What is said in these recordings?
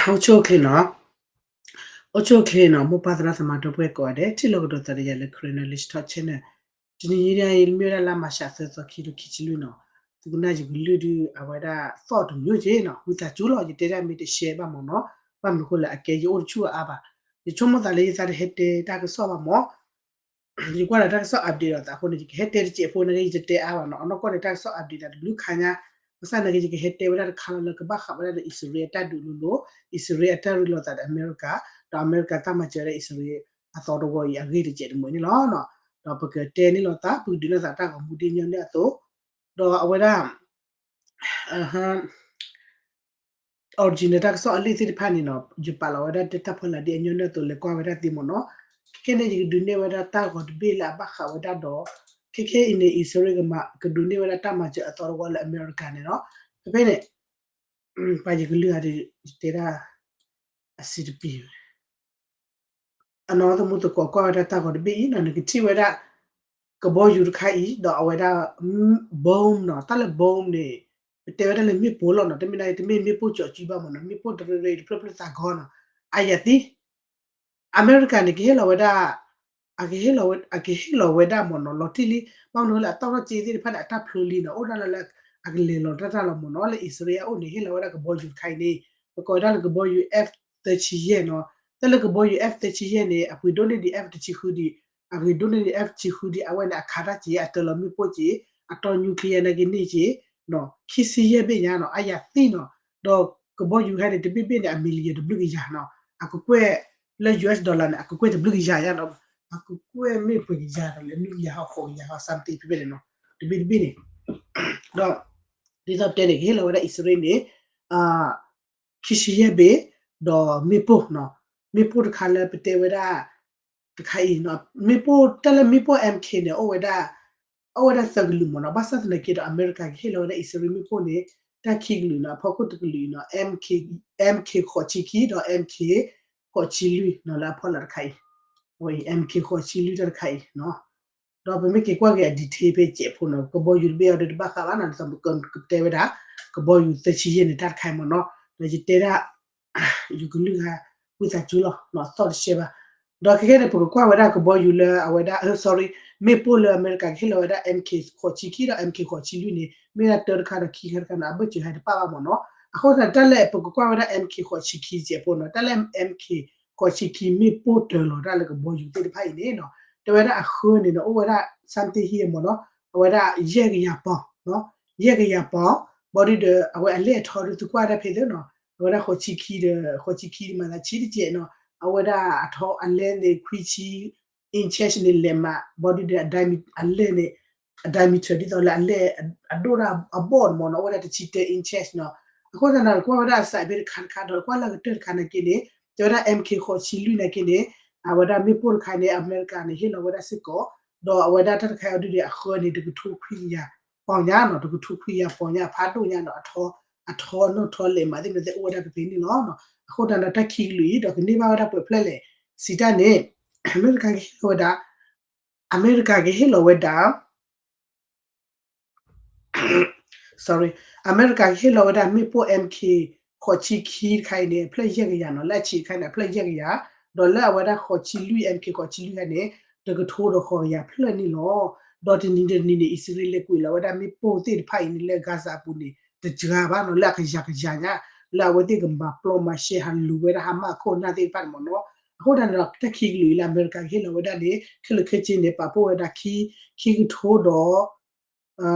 အိၣ်ဆူၣ်အိၣ်ချ့နီၤ, အိၣ်ဆူၣ်အိၣ်ချ့နီၤ မိၢ်ပၢ်သရၣ်သမါဒီပုၢ်ဝဲၢ်ကိးဂၤဒဲး ထံၣ်လိာ်ကဒီးသးဒီးယၤလၢ Karen Knowledge Talk Channel. တနံၤညါအံၤ မ့ၢ်ဝဲဒၣ်လါမၤရှးသၢသီ ခံထိခံဆံလွံၢ်နီၤ, သုကနၣ်ယကလုၢ်ဒုး အဝဲဒၣ်သီၣ်တမံၤက့နီၤ, ဝံသးစူၤလီၤ ယတဲဒၣ်မ့ၢ်တရှဲဘၣ်မၢ်နီၤ, ဘၣ်မနုၤဃိလဲၣ် အကဲယအိၣ်တဆူၣ်အါအါဘၣ်, ယဆိကမိၣ်သးလၢယသးတဟဲတဲတၢ်ကစီၣ်ဘၣ်မၢ် ယကွၢ်ဒီးတၢ်ကစီၣ် update ဒီးသးအဃိန့ၣ် ယကဟဲတဲတစဲးဖိန့ၣ်က့ ယတတဲအါဘၣ်နီၤ, အနီၢ်ကီၢ်န့ၣ် တၢ်ကစီၣ် update သးတဘျုးခါညါ, ဘၣ်ဆၣ်န့ၣ်က့ ယကဟဲတဲဝဲဒၣ်တခါလီၤလၢကဘၣ်ဃးဝဲဒၣ်လၢ အံၣ်စရ့လးအတၢ်ဒုးလိၤလိၤ, အံၣ်စရ့လးအတၢ်ရ့လိာ်သးဒီးအမဲရကၤ, ဒီးအမဲရကၤတၢ်မၤစၢၤဝဲဒၣ်အံၣ်စရ့လးအသီတဝီအံၤအဂ့ၢ်တစဲးတမှဲၤန့ၣ်လီၤ. ဒီးပကတဲန့ၣ်လိာ်သး ပကဒုးနဲၣ်သးတၢ်ဂီၤမူဒ်ညီနုၢ်အသိး, ဒီးအဝဲဒၣ် original တၢ်ကစီၣ်အလံာ်သ့ၣ်တဖၣ်န့ၣ်နီၤ ယပာ်လီၤဝဲဒၣ်တၢ်ဖီလာ်ဒ်အညီနုၢ်အသိး လဲၤကွၢ်ဝဲဒၣ်သ့မၢ်နီၤ, ခဲခဲန့ၣ် ယကဒုးနဲၣ်ဝဲဒၣ်တၢ်ဂီၤတဘ့ၣ်လၢအဘၣ်ဃးဝဲဒၣ်ဒီး ခဲခဲအံၤန့ၣ် အံၣ်စရ့လးကမၤ ကဒုးနဲၣ်ဝဲဒၣ်တၢ်မၤစၢၤအသီတဝီလၢအမဲရကၤန့ၣ်နီၤ, ဖဲဖဲန့ၣ် ပှၤယကလုၢ်ဂၤဒီး ယတဲဒၣ် အစံးတပံၤ အနီၢ်သမူသကိးကွၢ်ဝဲဒၣ်တၢ်ဂီၤတဘ့ၣ်အံၤနီၤ နကထံၣ်ဝဲဒၣ် ကဘီယူၤတခါအံၤ ဒီးအဝဲဒၣ် bomb နီၤ, တၢ်လၢ bomb န့ၣ် ပတဲဝဲဒၣ်လၢမ့ၣ်ပိၢ်လီၤနီၤ, တမ့ၢ်ဒၣ် တမ့ၢ်မ့ၣ်ပိၢ်ကၠီၤစုဘၣ်မၢ်နီၤ, မ့ၣ်ပိၢ်တရ့ရ့တဖျၢၣ်ဖျၢၣ်သးဂီၤနီၤ, အါယၤသံ အမဲရကၤန့ၣ် ကဟ့ၣ်လီၤဝဲဒၣ် အကဟ့ၣ်လီၤဝဲ အကဟ့ၣ်လီၤဝဲဒၣ်မၢ်နီၤ လီၤတံၢ်လံ, ဘၣ်မနုၤလၢအတီၢ်ထီၣ်က့သ့ၣ်တဖၣ်န့ၣ် အတၢ်ဖျိလံနီၤ, အိၣ်ဒၣ်လၢ အကလဲၤလီၤတၢ်တၢ်လီၤမၢ်နီၤ, လၢအံၣ်စရ့လးအအိၣ်န့ၣ် ဟ့ၣ်လီၤဝဲဒၣ်ကဘီယူၤတခါအံၤန့ၣ် ပကိးဝဲဒၣ်လၢကဘီယူၤ F သၢဆံယဲၢ်နီၤ, တၢ်လၢကဘီယူၤ F သၢဆံယဲၢ်န့ၣ် အပှ့ၤဒိၣ်န့ၢ်ဒံး F တဆံဃုဒံး, အဂ့ၤဒိၣ်န့ၢ်ဒံး F တဆံဃုဒံး, အဝဲန့ၣ် အခးတၢ်က့ၤ အတၢၤလီၤမ့ၣ်ပိၢ်က့ၤ, အတီၢ် nuclear နာ်က့န့ၢ်က့ၤ ခံဆံယဲၢ်ဘ့ၣ်ညါနီၤ, အါယၤသံနီၤ, ဒီးကဘီယူၤဟဲန့ၣ် တဘ့ၣ်ဘ့ၣ်န့ၣ် အ million တဘျုးကယၤနီၤ, အကကွဲၢ်လၢ US dollar န့ၣ် အကကွဲၢ်တဘျုးကယၤညါနီၤ, အကကွဲၢ်မ့ၢ်ပှဲၤကယၤဒီးလဲၤနွံကယၤဟီၣ်ဃိးကယၤဟီၣ် something ဖဲဖဲန့ၣ်နီၤ, တဘ့ၣ်တဘ့ၣ်န့ၣ်, ဒီး ဒ်သိးပတဲန့ၣ် ကဟ့ၣ်လီၤဝဲဒၣ်အံၣ်စရ့လးန့ၣ် ခံဆံယဲၢ်ဘ့ၣ်, ဒီးမ့ၣ်ပိၢ်နီၤ, မ့ၣ်ပိၢ်တခါလၢပတဲဝဲဒၣ် တခါအံၤနီၤ, မ့ၣ်ပိၢ် တၢ်လၢမ့ၣ်ပိၢ် MK န့ၣ် အိၣ်ဝဲဒၣ် အိၣ်ဝဲဒၣ်သၢကလုာ်မၢ်နီၤ, ဘၣ်ဆၣ်သနာ်က့ဒီး အမဲရကၤကဟ့ၣ်လီၤဝဲဒၣ်အံၣ်စရ့လးမ့ၣ်ပိၢ်န့ၣ် တၢ်ခံကလုာ်နီၤ, အဖီခိၣ်တကလုာ်အံၤနီၤ MK, MK ဃိးဆံခံ ဒီး MK ဃိးဆံလွံၢ်နီၤ လၢအဖီလာ်တခါအံၤ, MK ဃိးဆံလွံၢ်တၢ်တခါအံၤနီၤ, ဒီးပမ့ၢ်က့ၤကွၢ်က့ၤအ detail ဖဲစဲးဖိနီၤ, ကဘီယူၤတဘ့ၣ်အံၤဒီးတဘၣ်ဃးဘၣ်နီၤ, ဒ်သိးပကတဲဝဲဒၣ် ကဘီယူၤသၢဆံယဲၢ်န့ၣ် တၢ်တခါအံၤမၢ်နီၤ, ဒီးယတဲဒၣ် ယကလုၢ်ဂၤ ဝံသးစူၤလီၤ အသီၣ်တရှဲဘၣ်, ဒီးခဲခဲန့ၣ် ပကကွၢ်ဝဲဒၣ်ကဘီယူၤလၢအဝဲဒၣ် sorry မ့ၣ်ပိၢ်လၢအမဲရကၤကဟ့ၣ်လီၤဝဲဒၣ် MK ဃိးဆံခံ ဒီး MK ဃိးဆံလွံၢ်န့ၣ် မ့ၢ်ဒၣ်တၢတခါဒီးခံခါတခါန့ၣ် အဘၢၣ်စၢၤဟဲတပၣ်ဘၣ်မၢ်နီၤ, အဃိသတး တၢ်လၢပကကွၢ်ဝဲဒၣ် MK ဃိးဆံခံစဲးဖိနီၤ, တၢ်လၢ MK ဃိးဆံခံမ့ၣ်ပိၢ်တၢၤလီၤတၢ်လၢကဘီယူၤသ့ၣ်တဖၣ်အံၤန့ၣ်နီၤ, တဲဝဲဒၣ်အဃၢန့ၣ်နီၤ အိၣ်ဝဲဒၣ် something ဟံၣ်မၢ်နီၤ, အဝဲဒၣ်ယဲၢ်ကယၤပီၢ် ယဲၢ်ကယၤပီၢ်, ဘီဒုဒီး အဝဲအလဲၢ်အထီဒုးသုကွၢ်ဒၣ်ဖဲသ့နီၤ, အဝဲဒၣ်ဃိးဆံခံဒီး ဃိးဆံခံဒ်မၤသးဆံတကဲးနီၤ, အဝဲဒၣ်အထီအလဲၢ်န့ၣ် ခွံဆံ inches န့ၣ် လဲၤမး ဘီဒုဒီး အလဲၢ်န့ၣ် အ diameter ဒ်သိးလၢအလဲၢ် အဒိၣ်ဒၣ်အဘီၣ်န့ၣ်မၢ်နီၤ အိၣ်ဝဲဒၣ်တဆံတၢ inches နီၤ, အဃိသတးန့ၣ် ကွၢ်ဝဲဒၣ်အစးဖဲတခါတခါဒီး ကွၢ်လၢကတၢၢ်တခါနာ်က့န့ၣ် တဲဝဲဒၣ် MK ဃိးဆံလွံၢ်နာ်က့န့ၣ် အဝဲဒၣ်မ့ၣ်ပိၢ်တခါန့ၣ် အမဲရကၤန့ၣ် ဟ့ၣ်လီၤဝဲဒၣ်စ့ၢ်ကီး, ဒီးအဝဲဒၣ်တၢ်တခါအံၤဒုဒီးအဃၢန့ၣ် တကထိခွံကယၤပီၢ်ညါနီၤ, တကထိခွံကယၤပီၢ်ညါ ဖးဒိၣ်ညါနီၤ, အထီ အထီနီၢ်ထီလဲၤမးသ့ၣ်န့ၣ် အိၣ်ဝဲဒၣ်ဖဲဖဲန့ၣ်လီၤ, အဃိသတးန့ၣ် တၢ်ခံကလုာ်အံၤဒီးကန့ၢ်ဘၣ်ဝဲဒၣ်ပှဲၤဖျၢၣ်လဲၣ်, စံးတၢ်န့ၣ် အမဲရကၤကဟ့ၣ်လီၤဝဲဒၣ် အမဲရကၤကဟ့ၣ်လီၤဝဲဒၣ် sorry အမဲရကၤကဟ့ၣ်လီၤဝဲဒၣ်မ့ၣ်ပိၢ် MK ဃိးဆံခံတခါအံၤန့ၣ် အဖျၢၣ်ယဲၢ်ကယၤနီၤ, လၢအဆံးတခါန့ၣ် အဖျၢၣ်ယဲၢ်ကယၤ, ဒီးလၢအဝဲဒၣ်ဃိးဆံလွံၢ် MK ဃိးဆံလွံၢ်တခါန့ၣ် တကထိဒီးဃိးကယၤဖျၢၣ်န့ၣ်လီၤ, ဒီးတနံၤတနံၤန့ၣ် အံၣ်စရ့လးလဲၤကွံာ်လီၤဝဲဒၣ်မ့ၣ်ပိၢ်သ့ၣ်တဖၣ်အံၤန့ၣ် လၢ Gaza အပူၤန့ၣ် တစှၤဘၣ်နီၤ, လၢအကယၤကယၤညါ လၢအဝဲသ့ၣ်ကမၤပျီမၤရှဲဟးလူၤဝဲဒၣ် Hamas ခိၣ်နၢ်သ့ၣ်တဖၣ်န့ၣ်မၢ်နီၤ, အဃိသတးန့ၣ်ဒီး တၢ်ခံကလုာ်အံၤလၢအမဲရကၤကဟ့ၣ်လီၤဝဲဒၣ်န့ၣ် ခဲလၢာ်ခဲဆ့န့ၣ် ပာ်ဖှိၣ်ဝဲဒၣ် ခံကထိဒီး ခံကထိဒီး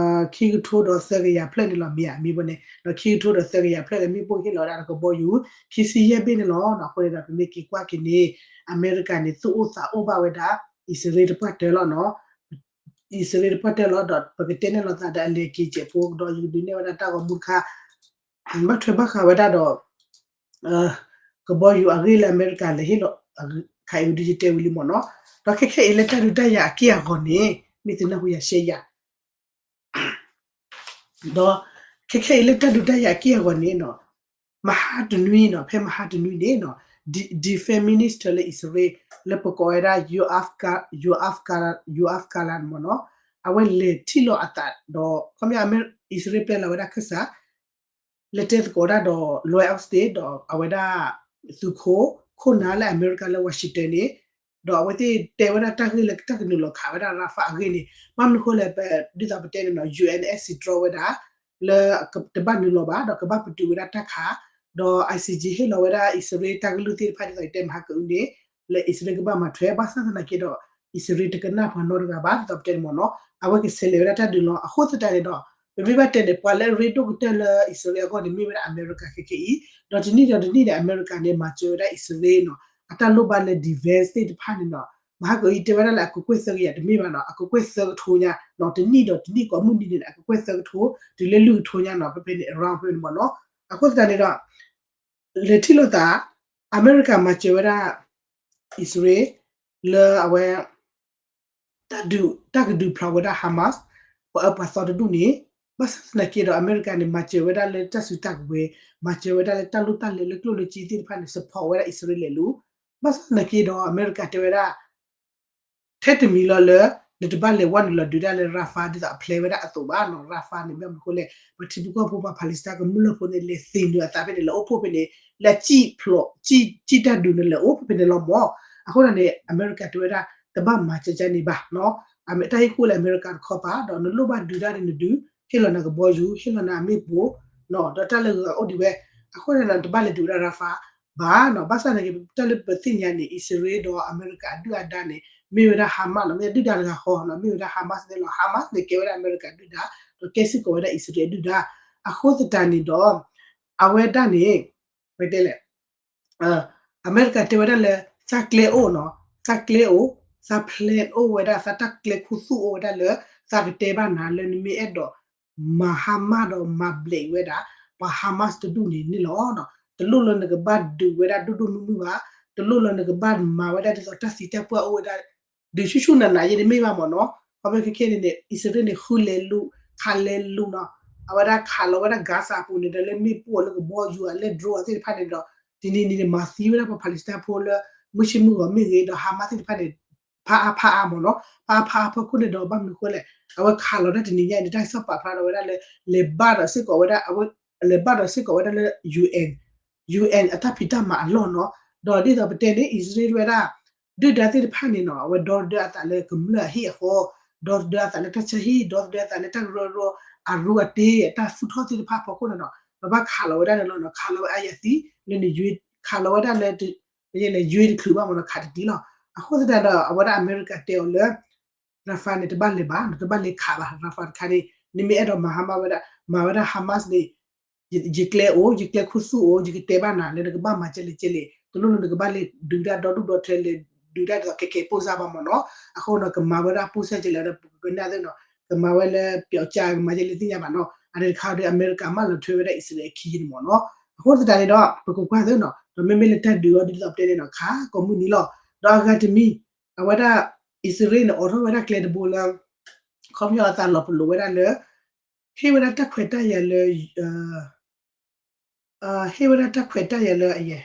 သၢကယၤဖျၢၣ်န့ၣ်လီၤ မ့ၢ်ဧါ မ့ၢ်ဘၣ်န့ၣ် ဒီးခံကထိဒီးသၢကယၤဖျၢၣ်လၢမ့ၣ်ပိၢ်ဟ့ၣ်လီၤဝဲဒၣ်ဒီးကဘီယူၤ ခံဆံယဲၢ်ဘ့ၣ်န့ၣ်လီၤ. အဃိန့ၣ်ဒီး ပမ့ၢ်က့ၤကွၢ်က့ၤန့ၣ် အမဲရကၤန့ၣ် သူၣ်အိၣ်သးအိၣ်ဘၣ်ဝဲဒၣ် အံၣ်စရ့လးတပှၢ်တၢၢ်လီၤနီၤ အံၣ်စရ့လးတပှၢ်တၢၢ်လီၤ ဒီးပကတဲန့ၢ်လိာ်သးဒီးအလဲၤက့ၤစဲးဖိ ဒီးယကဒုးနဲၣ်ဝဲဒၣ်တၢ်ဂီၤမူတခါ ဘၣ်ထွဲဘၣ်ဃးဝဲဒၣ်ဒီး ကဘီယူၤအဂ့ၢ်လၢအမဲရကၤလဲၤဟ့ၣ်လီၤ ခးအံၤဒုးယတဲဝံၤလံမ့ၢ်နီၤ, ဒီးခဲခဲအံၤလၢတၢ်ဒုးတၢ်ယၤအက့ၢ်အဂီၤန့ၣ် မ့ၢ်သုနၢ်ဟူယၤရှဲယၤ ဒီးခဲခဲအံၤလၢတၢ်ဒုးတၢ်ယၤအက့ၢ်အဂီၤန့ၣ်နီၤ, မဟါတနွံနီၤ, ဖဲမဟါတနွံန့ၣ်နီၤ, Defense Minister လၢအံၣ်စရ့လး လၢပကိးဝဲဒၣ် Yoav Gallant မ့ၢ်နီၤ, အဝဲလဲၤထံၣ်လိာ်အသးဒီး ခီပညီ အံၣ်စရ့လးပျဲလီၤဝဲဒၣ်ခၢၣ်စး လဲၤတဲသကိးတၢ်ဒီး Lloyd Austin ဒီးအဝဲဒၣ် သုးခိၣ် ခိၣ်နၢ်လၢအမဲရကၤလၢ Washington န့ၣ်, ဒီးအဝဲသ့ၣ်တဲဝဲဒၣ်တၢ်ဂ့ၢ်လၢတၢ်ကနုာ်လီၤခးဝဲဒၣ် Rafah အဂ့ၢ်န့ၣ် ဘၣ်မနုၤဃိလဲၣ် ပဒ်သိးပတဲန့ၣ်နီၤ ယူၣ်အၣ်အ့ၣ်စံးတြီဝဲဒၣ် လၢတဘၣ်နုာ်လီၤဘၣ် ဒီးကဘၣ်ပတုာ်ဝဲဒၣ်တၢ်ခး, ဒီး ICJ ဟ့ၣ်လီၤဝဲဒၣ်အံၣ်စရ့လးတၢ်ကလုၢ်သ့ၣ်တဖၣ် ဒ်သိးယတဲမဟါကအုန့ၣ် လၢအံၣ်စရ့လးကဘၣ်မၤထွဲ ဘၣ်ဆၣ်သနာ်က့ဒီး အံၣ်စရ့လးတကနၣ်ပှၤနီတဂၤဘၣ် ဒ်သိးပတဲန့ၣ်မ့ၢ်နီၤ, အဝဲကဆဲးလဲၤဝဲဒၣ်တၢ်ဒုးလီၤ. အဃိသတးန့ၣ်ဒီး ပမ့ၢ်ဘၣ်တဲန့ၣ် ပှၤလၢအရ့ဒိၣ်ကတၢၢ်လၢအံၣ်စရ့လးအဂီၢ်န့ၣ် မ့ၢ်ဝဲဒၣ်အမဲရကၤခဲခဲအံၤ, ဒီးတနံၣ်ဒီးတနံၣ်န့ၣ် အမဲရကၤန့ၣ် မၤစၢၤဝဲဒၣ်အံၣ်စရ့လးနီၤ အတၢ်လိၣ်ဘၣ်လၢ defense သ့ၣ်တဖၣ်န့ၣ်နီၤ, မဟါကအုတဲဝဲဒၣ်လၢအကကွဲၢ်သၢကယၤတမ့ၢ်ဘၣ်နီၤ အကကွဲၢ်သၢကထိညါနီၤ, တနံၣ်ဒီးတနံၣ်ကိးမုၢ်နံၤန့ၣ် အကကွဲၢ်သၢကထိ တုၤလၢလွံၢ်ကထိညါနီၤ ဖဲဖဲန့ၣ် around ဖဲန့ၣ်မ့ၢ်နီၤ. အဃိသတးန့ၣ်ဒီး လဲၤထံၣ်လိာ်သး အမဲရကၤမၤစၢၤဝဲဒၣ် အံၣ်စရ့လး လၢအဝဲ တၢ်ဒုး တၢ်ကဒုးဖျိးဝဲဒၣ် Hamas ပှၤအၢပှၤသီတဒူၣ်န့ၣ်, ဘၣ်ဆၣ်သနာ်က့ဒီး အမဲရကၤန့ၣ် မၤစၢၤဝဲဒၣ်လၢတၢ်စုတၢ်ကဝဲၤ, မၤစၢၤဝဲဒၣ်လၢတၢ်လိၣ်တၢ်လဲၤလၢကျိၣ်လၢစ့သ့ၣ်တဖၣ်န့ၣ် support ဝဲဒၣ်အံၣ်စရ့လးလီၤ. ဘၣ်ဆၣ်သနာ်က့ဒီး အမဲရကၤတဲဝဲဒၣ် ထဲတမံၤလီၤလၢ နတဘၣ်လဲၤဝဲနုာ်လီၤဒုးတၢ်လၢ Rafah ဒ်သိးအ plan ဝဲဒၣ်အသိးဘၣ်နီၤ, Rafah န့ၣ် ဘၣ်မနုၤဃိလဲၣ် ပထံဖိကီၢ်ဖိပှၤ Palestine ကမျၢၢ်ဖိန့ၣ် လဲၤသ့ၣ်နုာ်အသးဖဲန့ၣ် လဲၤအိၣ်ဖှိၣ်ဖဲန့ၣ် လၢစံၣ်ဖျိး စံၣ် စံၣ်တၢ်ဒုးန့ၣ်လဲၤအိၣ်ဖဲဖဲန့ၣ်လီၤမ့ၢ်. အဃိန့ၣ် အမဲရကၤတဲဝဲဒၣ် တဘၣ်မၤကကန့ၣ်ဘၣ်နီၤ, တၢ်ဟ့ၣ်ကူၣ်လၢအမဲရကၤတခီပၤ ဒီးနလိၣ်ဘၣ်ဒုးတၢ်န့ၣ်နဒုး, ဟ့ၣ်လီၤနၤကဘီယူၤ ဟ့ၣ်လီၤနၤအမ့ၣ်ပိၢ် ဒီးတၢ်လၢဂၤအိၣ်ဒံးဝဲ, အဃိန့ၣ် တဘၣ်လဲၤဒုးဝဲဒၣ် Rafah ဘၣ်နီၤ, ဘၣ်ဆၣ်သနာ်က့ တၢ်လၢပသ့ၣ်ညါန့ၣ် အံၣ်စရ့လးဒီးအမဲရကၤအဒုၣ်အဒါန့ၣ် မ့ၢ်ဝဲဒၣ် Hamas နီၤ, မ့ၢ်ဒုၣ်ဒါတဂၤဃီနီၤ, မ့ၢ်ဝဲဒၣ် Hamas န့ၣ်လီၤ. Hamas န့ၣ် ကဲဝဲဒၣ်အမဲရကၤဒုၣ်ဒါ ဒီးကဲစ့ၢ်ကီးဝဲဒၣ်အံၣ်စရ့လးအဒုၣ်ဒါ, အဃိသတးန့ၣ်ဒီး အဝဲဒၣ်န့ၣ် ပတဲလဲၣ် အမဲရကၤတဲဝဲဒၣ်လၢ သးကျဲအိၣ်နီၤ, သးကျဲအိၣ်, သး plan အိၣ်ဝဲဒၣ်, သးတၢ်ကျဲခူသူၣ်အိၣ်ဝဲဒၣ်လၢ သးကတဲဘၣ်နၤလၢနမ့ၢ်အဲၣ်ဒိးမၤ Hamas ဒီးမၤဘျဲးဝဲဒၣ် ပှၤ Hamas တဒူၣ်န့ၣ်န့ၣ်လီၤ. တလိၣ်လၢနကဘၣ်ဒုးဝဲဒၣ်ဒိၣ်ဒိၣ်မုၢ်မုၢ်ဘၣ်, တလိၣ်လၢနကဘၣ်မၤဝဲဒၣ်ဒ်သိးတၢ်သံတၢ်ပှၢ်အိၣ်ဝဲဒၣ် ဒုးဆူၣ်ဆူၣ်နးနးယဲန့ၣ်မ့ၢ်ဘၣ်မ့ၢ်နီၤ, ခီဖျိခဲခဲန့ၣ်န့ၣ် အံၣ်စရ့လးန့ၣ် ဃုလဲၤလူၤ ခးလဲၤလူၤနီၤ, အဝဲဒၣ်ခးလီၤဝဲဒၣ် Gaza အပူၤန့ၣ်ဒီးလၢမ့ၣ်ပိၢ်လၢကဘီယူၤဧါ လၢ drone သ့ၣ်တဖၣ်န့ၣ်ဒီး တနံၤနံၤန့ၣ် မၤသံဝဲဒၣ်ပှၤ Palestine ဖိလၢ မုၢ်ဆ့မုၢ်ဂီၤမ့ၢ်ဂ့ၤ ဒီး Hamas သ့ၣ်တဖၣ်န့ၣ် ဖးအါဖးအါမ့ၢ်နီၤ, ဖးအါဖးအါဖီခိၣ်န့ၣ်ဒီး ဘၣ်မနုၤဃိလဲၣ် အဝဲခးလီၤတၢ်တနံၤညါအံၤန့ၣ် တၢ်ကစီၣ်ပာ်ဖျါထီၣ်ဝဲဒၣ်လၢ လဲၤဘၣ်ဒီးစ့ၢ်ကီးဝဲဒၣ် အဝဲ လဲၤဘၣ်ဒီးစ့ၢ်ကီးဝဲဒၣ်လၢ UN UN အတၢ်ဖံးတၢ်မၤအလီၢ်နီၤ, ဒီးဒ်သိးပတဲန့ၣ် အံၣ်စရ့လးဝဲဒၣ် ဒုၣ်ဒါသ့ၣ်တဖၣ်န့ၣ်နီၤ အဝဲဒီသဒၢအသးလၢကမျၢၢ်အဟံၣ်အဃီ, ဒီသဒၢအသးလၢတၢ်ဆါဟံၣ်, ဒီသဒၢအသးလၢတၢ်ကရၢကရိ အရူအတ့ အတၢ်သူၣ်ထီၣ်သ့ၣ်တဖၣ်အဖီခိၣ်န့ၣ်နီၤ ပဘၣ်ခးလီၤဝဲဒၣ်န့ၣ်လီၤနီၤ, ခးလီၤဝဲအါယၤသံ လၢန ခးလီၤဝဲဒၣ်လၢ ယဲလဲၣ် ယွ့တချုးဘၣ်မ့ၢ်နီၤ ခးတတံၢ်လီၤ. အဃိသတးဒီး အဝဲဒၣ်အမဲရကၤတဲအီၤလၢ Rafah န့ၣ် တဘၣ်လဲၤဘၣ်နီၤ, တဘၣ်လဲၤခးဘၣ် Rafah တခါန့ၣ်, နမ့ၢ်အဲၣ်ဒိးမၤ Hamas ဝဲဒၣ် မၤဝဲဒၣ် Hamas န့ၣ် ယကျဲအိၣ် ယကျဲခူသူၣ်အိၣ် ယကတဲဘၣ်နၤလၢနကဘၣ်မၤကဲလဲၣ်ကဲလဲၣ်, တလိၣ်လၢနကဘၣ်လဲၤဒုးတၢ်ဒီဒူၣ်ဒီထၢလဲၤဒုးတၢ်ဒ်သိးခဲခဲပိၢ်စၢ်ဘၣ်မ့ၢ်နီၤ, အဃိနီၤ ကမၤဝဲဒၣ်ပိၢ်စၢ်ကဲလဲၣ်ဒီး ပကကနၣ်သ့ၣ်နီၤ ကမၤဝဲလၢပျီကၠၢ် ကမၤကဲလဲၣ်သ့ၣ်ညါဘၣ်နီၤ, အန့ၣ်တခါဒီး အမဲရကၤမၢလီၤထွဲဝဲဒၣ်အံၣ်စရ့လးအခံန့ၣ်မ့ၢ်နီၤ, အဃိသတးန့ၣ်ဒီး ပကကွၢ်သ့နီၤ ဒီးမ့မ့ၢ်လၢတၢ်ဒုးအီၤဒ်သိးပတဲန့ၣ်နီၤ ခးကိးမုၢ်နံၤလီၤ, ဒီးအဂၤတမံၤ အဝဲဒၣ် အံၣ်စရ့လးန့ၣ် အိးထီၣ်ဝဲဒၣ်ကျဲတဘိလၢ ခီပညီအသးလီၤပလိာ်ဝဲဒၣ်လၢ ဟ့ၣ်ဝဲဒၣ်တၢ်ခွဲးတၢ်ယာ်လၢ ဟ့ၣ်ဝဲဒၣ်တၢ်ခွဲးတၢ်ယာ်လၢ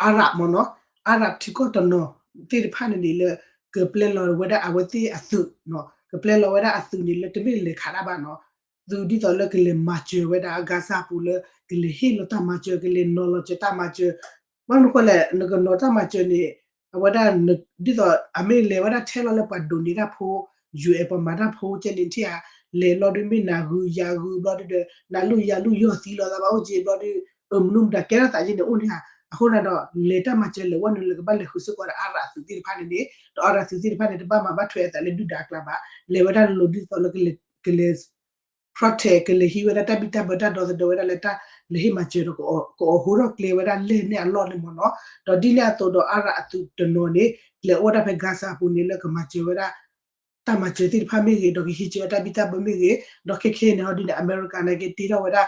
Arab မ့ၢ်နီၤ Arab ထံကီၢ်တနီၤသ့ၣ်တဖၣ်န့ၣ်န့ၣ်လၢ ကပျဲလီၤဝဲဒၣ်အဝဲသ့ၣ်အသုးနီၤ ကပျဲလီၤဝဲဒၣ်အသုးန့ၣ်လၢတမ့ၢ်လဲၤခးတၢ်ဘၣ်နီၤ သုးဒ်သိးလၢကလဲၤမၤစၢၤဝဲဒၣ် Gaza ပူၤလၢ ကလဲၤဟ့ၣ်လီၤတၢ်မၤစၢၤ ကလဲၤနီၤလီၤစၢၤတၢ်မၤစၢၤ ဘၣ်မနုၤဃိလဲၣ် နကနီၤတၢ်မၤစၢၤန့ၣ် အဝဲဒၣ် ဒ်သိးအမ့ၢ်လဲၤဝဲဒၣ်ထဲလီၤလၢပှၤဒိးန့ၢ်တၢ်ဖိ UN ပှၤမၤတၢ်ဖိကဲန့ၣ်ထံၣ်ဧါ လဲၤလီၤဒုးမ့ၢ်နၤဂုၤယၤဂုၤဘျီဒုးဒီး နလူၢ်ယၤလူၢ်ယီၢ်သံလီၤသးဘၣ်အိၣ်က့ဘျီဒုး အမနုၤမတၤကဲထီၣ်သးက့န့ၣ်အိၣ်န့ၣ်ဧါ အဃိန့ၣ်ဒီး လဲၤတၢ်မၤစၢၤလဲၤဝဲနုာ်လၢကဘၣ်လဲၤဃုာ်စ့ၢ်ကီးဒီး Arab သုးသ့ၣ်တဖၣ်န့ၣ်န့ၣ် ဒီး Arab သုးသ့ၣ်တဖၣ်န့ၣ် တဘၣ်မၤဘၣ်ထွဲအသးလၢဒုၣ်ဒါအကျါဘၣ် လဲၤဝဲဒၣ်လိၤဒ်သိးလၢ ကလဲၤ protect ကလဲၤဟံးဝဲဒၣ်တၢ်ဘံၣ်တၢ်ဘၢတၢ်ဒီသဒၢဝဲဒၣ်လၢတၢ်လဲၤဟ့ၣ်မၤစၢၤဒီး ကအိးဟိထီၣ်ကျဲဝဲဒၣ်လဲၢ်န့ၣ်အလီၢ်န့ၣ်မ့ၢ်နီၤ ဒီးဒ်န့ၣ်အသိးဒီး Arab အသုးတနီၤန့ၣ် လဲၤအိၣ်ဝဲဒၣ်ဖဲ Gaza အပူၤန့ၣ်လၢကမၤစၢၤဝဲဒၣ် တၢ်မၤစၢၤသ့ၣ်တဖၣ်မ့ၢ်ဂ့ၤ ဒီးကဟံးစၢၤဝဲတၢ်ဘံၣ်တၢ်ဘၢမ့ၢ်ဂ့ၤ ဒီးခဲခဲအံၤန့ၣ် ဟီဒုန့ၣ် အမဲရကၤနာ်က့တ့ထီၣ်ဝဲဒၣ်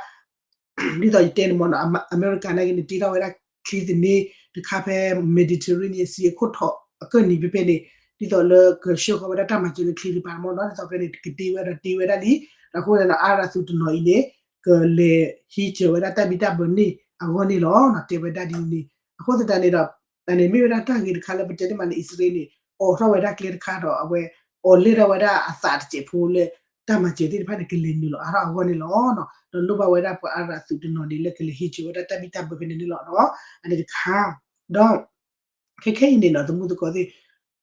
ဒ်သိးယတဲန့ၣ်မ့ၢ်နီၤ အမဲရကၤနာ်က့န့ၣ် တ့ထီၣ်ဝဲဒၣ်ချံသန့တခါဖဲ Mediterranean Sea အခိၣ်ထီးအကၢၢ်နံၤဖဲဖဲန့ၣ် ဒ်သိးလၢကဆှၢဃီၤဝဲဒၣ်တၢ်မၤစၢၤလၢချံတဖၣ်မ့ၢ်နီၤ ဒ်သိးဖဲန့ၣ် ကတ့ဝဲဒီးတ့ဝဲဒၣ်လံ ဒီးအဃိန့ၣ်ဒီး Arab သုးတနီၤအံၤန့ၣ် ကလဲၤဟံးစၢၤဝဲဒၣ်တၢ်ဘံၣ်တၢ်ဘၢန့ၣ်အဂီၢ်န့ၣ်လီၤ တဲဝဲဒၣ်ဒ်န့ၣ် အဃိသတးန့ၣ်ဒီး အန့ၣ်မ့ၢ်ဝဲဒၣ်တၢ်ဂ့ၤတခါလၢပတဲတ့ၢ်မးလၢအံၣ်စရ့လးန့ၣ် အိးထီၣ်ဝဲဒၣ်ကျဲတခါဒီး အဝဲ အိးလဲၢ်ထီၣ်ဝဲဒၣ်အသးတစဲးဖိလၢ တၢ်မၤစၢၤသ့ၣ်တဖၣ်န့ၣ် ကလဲၤနုာ်လီၤအါထီၣ်အဂီၢ်န့ၣ်လီၤ. ဒီးလိၣ်ဘၣ်ဝဲဒၣ်ပှၤအါရးသုးတနီၤဒ်လၢကလဲၤဟံးစၢၤဝဲဒၣ်တၢ်ဘံၣ်တၢ်ဘၢဖဲန့ၣ်န့ၣ်လီၤ. အန့ၣ်တခါ ဒီး ခဲခဲအံၤန့ၣ်နီၤ သမူသကိးသ့ၣ်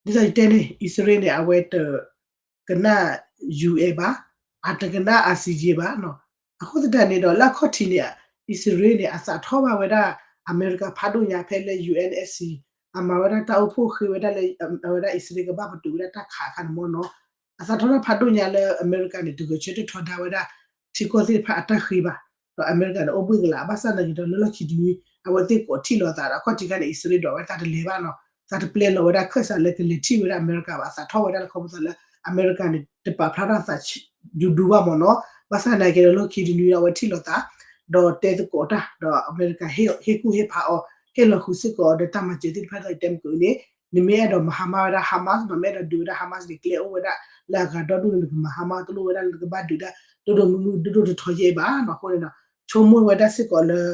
ဒ်သိးယတဲန့ၣ် အံၣ်စရ့လးန့ၣ် အဝဲတကနၣ် ယူၣ်အဲၣ် ဘၣ်, အတကနၣ် အၣ်စံၣ်ယ့ၣ် ဘၣ်နီၤ. အဃိသတးန့ၣ်ဒီး လၢအခီၣ်ထံးန့ၣ် အံၣ်စရ့လးန့ၣ် အသးထီၣ်ဘၣ်ဝဲဒၣ် အမဲရကၤဖးဒိၣ်ညါဖဲလၢ ယူၣ်အဲၣ်အ့ၣ်စံၣ် အမၤဝဲဒၣ်တၢ်အိၣ်ဖှိၣ်ဃ့ဝဲဒၣ်လၢ အဝဲဒၣ်အံၣ်စရ့လးကဘၣ်ပတုာ်ဝဲဒၣ်တၢ်ခးအခါန့ၣ်မ့ၢ်နီၤ. အသးထီၣ်တၢ်ဖးဒိၣ်ညါလၢအမဲရကၤန့ၣ် တဂဲၤဆၢထၢၣ်ထီဒါဝဲဒၣ် ထံကီၢ်သ့ၣ်တဖၣ်အတၢ်ဃ့ဘၣ်. ဒီးအမဲရကၤန့ၣ် အိၣ်ဘှံးကလာ် ဘၣ်ဆၣ်သနာ်က့ဒီး လၢလီၢ်ခံတနွံ အဝဲသ့ၣ်ကိးထံၣ်လိာ်သးဒီး အခီၣ်ထံးခါန့ၣ် အံၣ်စရ့လးဒွးဝဲတၢ်တလဲၤဘၣ်နီၤ. သးတပျဲလီၤဝဲဒၣ်ခၢၣ်စးလၢကလဲၤထံၣ်ဝဲဒၣ်အမဲရကၤဘၣ်. အသးထီၣ်ဝဲဒၣ်လၢခီဖျိသးလၢ အမဲရကၤန့ၣ် တပာ်ဖျါထီၣ်သး ဒူဒူဘၣ်မ့ၢ်နီၤ. ဘၣ်ဆၣ်သနာ်က့ဒီး လီၢ်ခံတနွံဒီး အဝဲထံၣ်လိာ်သး ဒီးတဲသကိးတၢ် ဒီးအမဲရကၤဟ့ၣ်ကူၣ်ဟ့ၣ်ဖးအီၤ ဟ့ၣ်လီၤဃုာ်စ့ၢ်ကီးအီၤဒီးတၢ်မၤစၢၤသ့ၣ်တဖၣ်ဒီး ယတဲမုၢ်ကနၣ်န့ၣ် နမ့ၢ်အဲၣ်ဒိးမၤဟါမၢ်ဝဲဒၣ် Hamas နီၤ, မ့ၢ်အဲၣ်ဒိးဒုးဝဲဒၣ် Hamas န့ၣ် ကျဲအိၣ်ဝဲဒၣ်လၢအဂၤဒီဒူၣ်န့ၣ် နကမၤဟါမၢ်တလိၣ်ဝဲဒၣ်လၢနကဘၣ်ဒုးဒၣ် ဒိၣ်ဒိၣ်မုၢ်မုၢ် ဒိၣ်ဒိၣ်ထီထီယဲၢ်ဘၣ်နီၤ. အဃိန့ၣ်ဒီး ဆိကမိၣ်ဝဲဒၣ်စ့ၢ်ကီးလၢ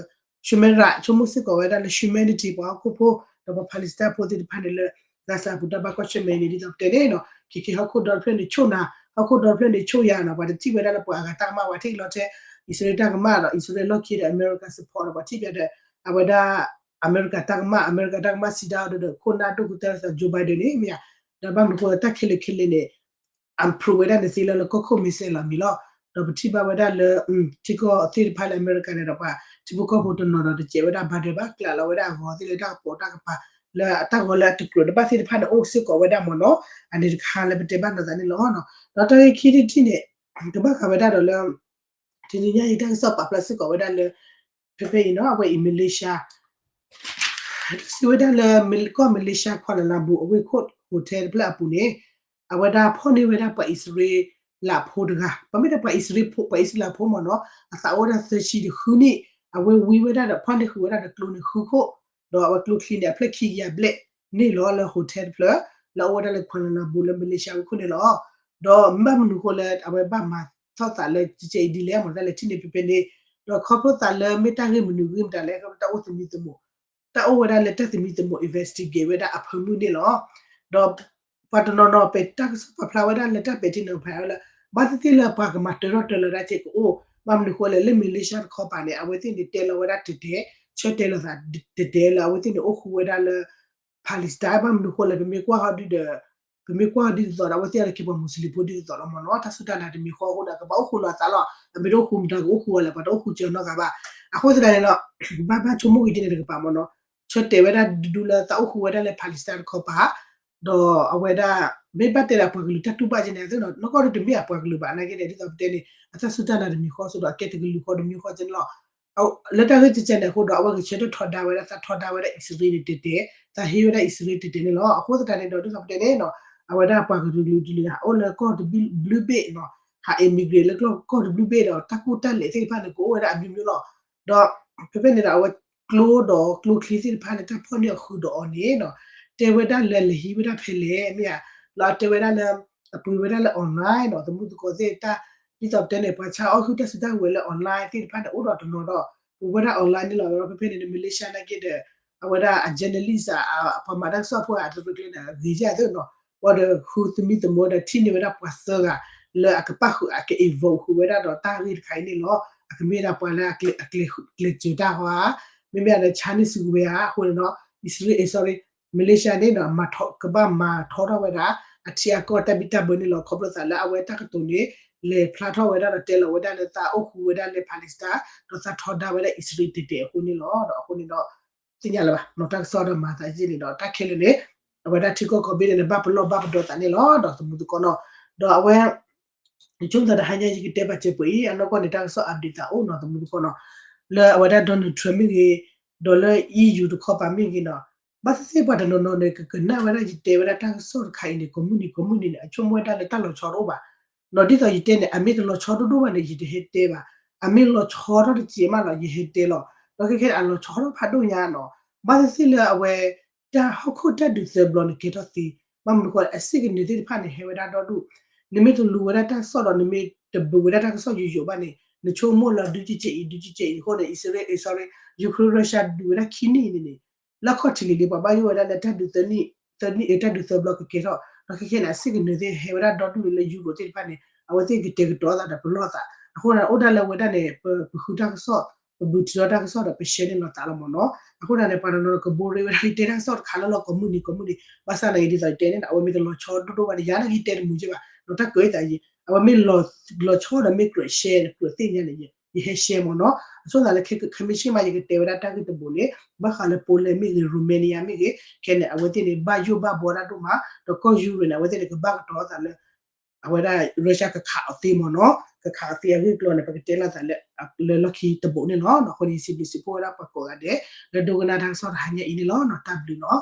human right ဆိကမိၣ်စ့ၢ်ကီးဝဲဒၣ်လၢ humanity ပှၤဟီၣ်ခိၣ်ဖိ ဒီးပှၤ Palestine ဖိသ့ၣ်တဖၣ်န့ၣ်လၢ Gaza အပူၤတၢ်ဘၣ်ကွၢ်ဆၢၣ်မဲာ်န့ၣ် ဒ်သိးပတဲန့ၣ်နီၤ ခဲခဲဟီၣ်ခိၣ်ဒီတဖျၢၣ်န့ၣ် ဆိၣ်နၤ ဟီၣ်ခိၣ်ဒီတဖျၢၣ်န့ၣ် ဆိၣ်ယၤနီၤ. ပှၤတထံၣ်ဝဲဒၣ်လၢပှၤအဂၤတၢ်ကမၣ် ပှၤထံၣ်ကလီထဲ အံၣ်စရ့လးတၢ်ကမၣ်ဒီး အံၣ်စရ့လးလီၢ်ခံဒီး အမဲရကၤ support ဒီး ပှၤထံၣ်ပၠးဒီး အဝဲဒၣ် အမဲရကၤတၢ်ကမၣ် အမဲရကၤတၢ်ကမၣ်စံးဒၣ်အီၤဒီး ခိၣ်နၢ်ဒိၣ်ကတၢၢ်သး Joe Biden န့ၣ် မ့ၢ်ဧါ. ဒီးဘၣ်မနုၤဃိလၢတၢ်ခဲလၢာ်ခဲလၢာ်န့ၣ် approve ဝဲဒၣ်န့ၣ်သ့လၢလၢကီၢ်ခိၣ်မဲာ်ဆှးလီၤမံၤလီၤ. ဒီးပထံၣ်ဘၣ်ဝဲဒၣ်လၢ ထံကီၢ်သ့ၣ်တဖၣ်လၢအမဲရကၤန့ၣ်ဒီး ပှၤထံဖိကီၢ်ဖိတနီၤဒီး တစဲးဝဲဒၣ် Biden ဘၣ် ကျးလီၤဝဲဒၣ်အဂီၤသ့ၣ်လၢတၢ်ကပိာ်တၢ်ကပၤ လၢတၢ်ဂီၤလၢအတကြၢးတဘၣ်သ့ၣ်တဖၣ်န့ၣ် အိၣ်စ့ၢ်ကီးဝဲဒၣ်မ့ၢ်နီၤ. အန့ၣ်တခါလၢပတဲဘၣ်နီၤသးန့ၣ်လီၤ. ဒီးတၢ်ဂ့ၢ်ခံထံၣ်တထံၣ်န့ၣ် ကဘၣ်ဃးဝဲဒၣ်ဒီးလၢ တနံၤညါအံၤတၢ်ကစီၣ်ပာ်ဖျါစ့ၢ်ကီးဝဲဒၣ်လၢ ဖဲဖဲအံၤနီၤ အဝဲအံၤ Malaysia စံးဝဲဒၣ်လၢ ကီၢ် Malaysia Kuala Lumpur အဝ့ၢ်ခိၣ် hotel တဖျၢၣ်အပူၤန့ၣ် အဝဲဒၣ်ဖီၣ်န့ၢ်ဝဲဒၣ်ပှၤအံၣ်စရ့လးဖိတဂၤ ပမ့ၢ်တဲပှၤအံၣ်စရ့လးဖိ ပှၤအံၣ်စရ့လးဖိမ့ၢ်နီၤ အသးအိၣ်ဝဲဒၣ်သၢဆံတဃုနံၣ် အဝဲဝံဝဲဒၣ်ဒီးဖီၣ်န့ၢ်ဃုာ်ဝဲဒၣ်ဒီးကျိန့ၣ်ဃုခိၣ် ဒီးအဝဲကျိချံန့ၣ် အဖျၢၣ်ခံကယၤဘျဲၣ်န့ၣ်လီၤ လၢ hotel တဖျၢၣ် လၢအအိၣ်ဝဲဒၣ်လၢ Kuala Lumpur လၢ Malaysia ဝ့ၢ်ခိၣ်န့ၣ်လီၤ. ဒီးမ့ၢ်ဘၣ်မနုၤဃိလၢအဝဲဘၣ်မၤထီၣ်သးလၢကကဲအံၤဒ်လဲၣ် မ့ၢ်တၢ်လဲၤထံၣ်န့ၣ်ဖဲဖဲန့ၣ် ဒီးခီဖျိသးလၢမ့ၢ်တၢ်ဂ့ၢ်မနုၤဂ့ၢ်မတၤလဲၣ် တၢ်အိၣ်သမံသမိး တၢ်အိၣ်ဝဲဒၣ်လၢတၢ်သမံသမိး investigate ဝဲဒၣ်အဖၢမုၢ်န့ၣ်လီၤ. ဒီးပှၤတနီၤနီၤ ပဲာ်တၢ်ကစီၣ်ပာ်ဖျါဝဲဒၣ်လၢတၢ်ပဲာ်ထံနီၤဖးလၢ ဘၣ်သ့ၣ်သ့ၣ်လၢပှၤကမၤတၢထီၣ်တၢလီၤဒၣ်ကဲကအိၣ် ဘၣ်မနုၤဃိလဲၣ် လၢ Malaysia တခီပၤန့ၣ် အဝဲသ့ၣ်န့ၣ်တဲလီၤဝဲဒၣ်တဲာ်တဲာ် ဆၢတဲာ်လီၤသးတဲာ်တဲာ်လၢအဝဲသ့ၣ်န့ၣ်အိၣ်ဃူဝဲဒၣ်လၢ Palestine ဘၣ်မနုၤဃိလဲၣ် ပမ့ၢ်ကွၢ်ဟီဒ်ဒီး ပမ့ၢ်ကွၢ်ဟီဒ်သိးသိးဒီး အဝဲသ့ၣ်အံၤကဲပှၤမူးစလ့ၣ်ဖိဒ်သိးသိးလီၤမ့ၢ်နီၤ တၢ်စူၢ်တၢ်နာ်တမံၤဃီအဃိဒီး ကဘၣ်အိၣ်ဃူလီၤအသးလီၤ အမ့ၢ်တအိၣ်ဃူမတၤကအိၣ်ဃူအီၤလဲၣ် ပှၤတအိၣ်ဃူစၢၤနီတဂၤဘၣ် အဃိသတးန့ၣ်ဒီး ဘၣ်ဘၣ်ဆိကမိၣ်ဂ့ၤကဲန့ၣ်တကပၤမ့ၢ်နီၤ ဆၢတဲာ်ဝဲဒၣ်ဒူဒူလၢသးအိၣ်ဃူဝဲဒၣ်လၢ Palestine တခီပၤ ဒီးအဝဲဒၣ် မ့ၢ်ဘၣ်တဲဒၣ်ပှၤကလုာ်တၢ်တူၢ်ဘၣ်ကဲန့ၣ်သ့ၣ်နီၤ နီၢ်ကီၢ်ဒုတမ့ၢ်အပှၤကလုာ်ဘၣ် နာ်က့န့ၣ် ဒ်သိးပတဲန့ၣ် အတၢ်စူၢ်တၢ်နာ်တမံၤဃီအဃိဒီး အကဲတကလုာ်ဃီတမံၤဃီကဲန့ၣ်လီၤ လၢတၢ်ဂ့ၢ်ကဲန့ၣ်အဃိဒီး အဝဲဂဲၤဆၢထၢၣ်ထီဒါဝဲဒၣ် သးထီဒါဝဲဒၣ်အံၣ်စရ့လးန့ၣ်တဲာ်တဲာ် သးဟ့ဝဲဒၣ်အံၣ်စရ့လးတဲာ်တဲာ်န့ၣ်လီၤ အဃိသတးန့ၣ်ဒီး ဒ်သိးပတဲန့ၣ်နီၤ အဝဲဒၣ်ပှၤကလုာ်ကလုာ်ကလုာ် ဟးအိၣ်လၢကီၢ်တဘျုးဘ့ၣ်နီၤ ဟး immigrate လၢကီၢ်တဘျုးဘ့ၣ်ဒီး တၢ်ကူၣ်တၢ်လဲၤသ့ၣ်တဖၣ်န့ၣ် ကအိၣ်ဝဲဒၣ်အမျိုးမျိုးလီၤ ဒီးဖဲဖဲန့ၣ်ဒီး အဝဲကျိဒီးကျိချံသ့ၣ်တဖၣ်လၢတၢ်ဖီၣ်န့ၢ်အီၤဃုာ်ဒီးအီၤန့ၣ်နီၤ တဲဝဲဒၣ်လၢလဲၤဟံးဝဲဒၣ်ဖဲလဲၣ် မ့ၢ်ဧါ လၢအတဲဝဲဒၣ်လၢ အပှ့ၤဝဲဒၣ်လၢ online နီၤ သမူသကိးသ့ၣ်တၢ် ဒ်သိးပတဲန့ၣ် ပှၤဆါအီၣ်ဟုၣ်တၢ်စုတၢ်ဝဲၤလၢ online သ့ၣ်တဖၣ်န့ၣ် အိၣ်ဒီးတနီၤဒီး ပှ့ၤဝဲဒၣ် online န့ၣ်လီၤ ဖဲဖဲန့ၣ် Malaysia နာ်က့ဒီး အဝဲဒၣ်အ journalist အ ပှၤမၤတၢ်ကစီၣ်ဖိ အတရကျဲန့ၣ် ဂ့ၤယၢ်သ့နီၤ ပှၤဒီးဃုသမံသမိးဒီးထံၣ်န့ၢ်ဝဲဒၣ်ပှၤသၢဂၤ လၢအကပၣ်ဃုာ် အက involve ဃုာ်ဝဲဒၣ်ဒီးတၢ်ဂ့ၢ်တခါအံၤန့ၣ်လီၤ အကမ့ၢ်ဒၣ်ပှၤလၢအကျဲၤစၢၤတၢ်ဟီဧါ မ့မ့ၢ်ဒီး Chinese ဝဲဧါ အဃိန့ၣ်နီၤ အံၣ်စရ့လး sorry Malaysia န့ၣ်နီၤ မၤထီၣ် ကဘၣ်မၤထီထီၣ်ဝဲဒၣ် အထံအကီၢ်တၢ်ဘံၣ်တၢ်ဘၢန့ၣ်လီၤ ခီဖျိသးလၢအဝဲတၢ်ကတိၤန့ၣ် လဲၤဖျါထီၣ်ဝဲဒၣ်ဒီးတဲလီၤဝဲဒၣ်လၢသးအိၣ်ဃူဝဲဒၣ်လၢ Palestine ဒီးသးထီဒါဝဲဒၣ်အံၣ်စရ့လးတဲာ်တဲာ်အဃိန့ၣ်လီၤ ဒီးအဃိန့ၣ်ဒီး သ့ၣ်ညါလၢၤဘၣ် နီၤ တၢ်ကစီၣ်ဒီးမၤသးယ့ၢ်န့ၣ်ဒီး တၢ်ခဲလၢာ်န့ၣ် အဝဲဒၣ်ထံကီၢ်ကီၢ်ဘ့ၣ်န့ၣ် ဘၣ်ပလီၢ်ဘၣ်ပဒီသးန့ၣ်လီၤ ဒီးသမူသကိးနီၤ ဒီးအဝဲ ယဆိကမိၣ်သးတဟါညါ ယကတဲဘၣ်စဲးပှဲၤအံၤ အနီၢ်ကီၢ်န့ၣ် တၢ်ကစီၣ် update သးအိၣ်နီၤ သမူသကိးနီၤ လၢအဝဲဒၣ် Donald Trump မ့ၢ်ဂ့ၤ ဒီးလၢ EU တခီပၤမ့ၢ်ဂ့ၤနီၤ ဘၣ်သ့ၣ်သ့ၣ်ပှၤတနီၤနီၤန့ၣ် ကကနၣ်ဝဲဒၣ်ယတဲဝဲဒၣ်တၢ်ကစီၣ်တခါအံၤန့ၣ် ကိးမုၢ်နံၤကိးမုၢ်နံၤန့ၣ် အဆိကမိၣ်ဝဲဒၣ်လၢတၢ်လီၤဆီတအိၣ်ဘၣ် ဒီးဒ်သိးယတဲန့ၣ် အမ့ၢ်တလီၤဆီဒိၣ်ဒိၣ်ဘၣ်န့ၣ် ယတဟဲတဲဘၣ် အမ့ၢ်လီၤဆီထီၣ်တစဲးမးလီၤ ယဟဲတဲလီၤ ဒီးခဲခဲန့ၣ် အလီၤဆီထီၣ်ဖးဒိၣ်ညါနီၤ ဘၣ်သ့ၣ်သ့ၣ်လၢအဝဲ တၢ်ဟီၣ်ခိၣ်တၢ်ဒုးသၢဘျီန့ၣ်ကဲထီၣ်သ့ ဘၣ်မနုၤဃိ အစ့ၢ်ကနၢၤသ့ၣ်တဖၣ်န့ၣ် ဟဲဝဲဒၣ်ဒီဒူၣ် နမ့ၢ်တလူၤဝဲဒၣ်တၢ်ကစီၣ်ဒီး နမ့ၢ်တဘုးဝဲဒၣ်တၢ်ကစီၣ်ယိာ်ယိာ်ဘၣ်န့ၣ် နဆိကမိၣ်လၢဒုးကကဲးအံၤ ဒုးကကဲးအံၤအဃိန့ၣ် အံၣ်စရ့လး sorry Ukraine Russia ဒုးဝဲဒၣ်ခံနံၣ်န့ၣ်န့ၣ် လၢခီၣ်ထံးလံၤလံၤ ပှၤဘၣ်ယိၣ်ဝဲဒၣ်လၢတၢ်ဒုးသၢနံၣ် သၢနံၣ် တၢ်ဒုးသၢဘျီကကဲထီၣ် ဒီးခဲခဲန့ၣ် အစ့ၢ်ကနၢၤသ့ၣ်ဟဲဝဲဒၣ်ဒီဒူၣ်လၢ Europe သ့ၣ်တဖၣ်န့ၣ် အဝဲသ့ၣ်ကတဲာ်ကတီၤသးဒီးပလီၢ်သး အဃိန့ၣ် အိၣ်ဒၣ်လၢအဝဲဒၣ်န့ၣ် ပ ပဃုတၢ်ကစီၣ် ပဘုးထုးထီၣ်တၢ်ကစီၣ်ဒီးပ share န့ၢ်လိာ်သးလီၤမ့ၢ်နီၤ. အဃိန့ၣ် ပှၤတနီၤနီၤကဘိရ့ဝဲဒၣ် တဲတၢ်ကစီၣ်တခါလၢလီၤကိးမုၢ်နံၤကိးမုၢ်နံၤ ဘၣ်ဆၣ်သနာ်က့ ဒ်သိးယတဲန့ၣ် အဝဲမ့ၢ်တလီၤဆီဒိၣ်ဒိၣ်ဘၣ်န့ၣ် ယၤနာ်က့ယတဲတမုာ်က့ဘၣ် ဒီးတၢ်ကွဲးသးယံၤ အဝဲမ့ၢ်လီၤဆီဒီးမ့ၢ်ကြၢး share န့ၣ် ကြၢးသ့ၣ်ညါန့ၣ် ယဟဲ share မ့ၢ်နီၤ. အဆိကတၢၢ်လၢ ခမ့ၢ်ဆ့ၣ်မး ယကတဲဝဲဒၣ်တၢ်ဂ့ၢ်တဘိးန့ၣ် ဘၣ်ဃးလၢ Poland မ့ၢ်ဂ့ၤ Romania မ့ၢ်ဂ့ၤ ခဲန့ၣ် အဝဲသ့ၣ်န့ၣ် ဘၣ်ယိၣ်ဘၣ်ဘှီတၢ်ဒိၣ်မး ဒီးကီၢ်ယူရ့ၣ်န့ၣ် အဝဲသ့ၣ်န့ၣ် ကဘၣ်ကတီၤသးလၢ အဝဲဒၣ် Russia ကခးအီၤသ့မ့ၢ်နီၤ. ကခးအီၤသ့အဂ့ၢ်အကျိၤန့ၣ် ပကတဲလိာ်သးလၢ လၢလီၢ်ခံတဘိးန့ၣ်လီၤ. အဃိန့ၣ် စံးဘျုးစံးဖှိၣ်ဝဲဒၣ်ပှၤကိးဂၤဒဲး လၢဒိကနၣ်တၢ်ကစီၣ်တဟါညါအံၤန့ၣ်လီၤ. တၢ်ဘျုးနီၤ.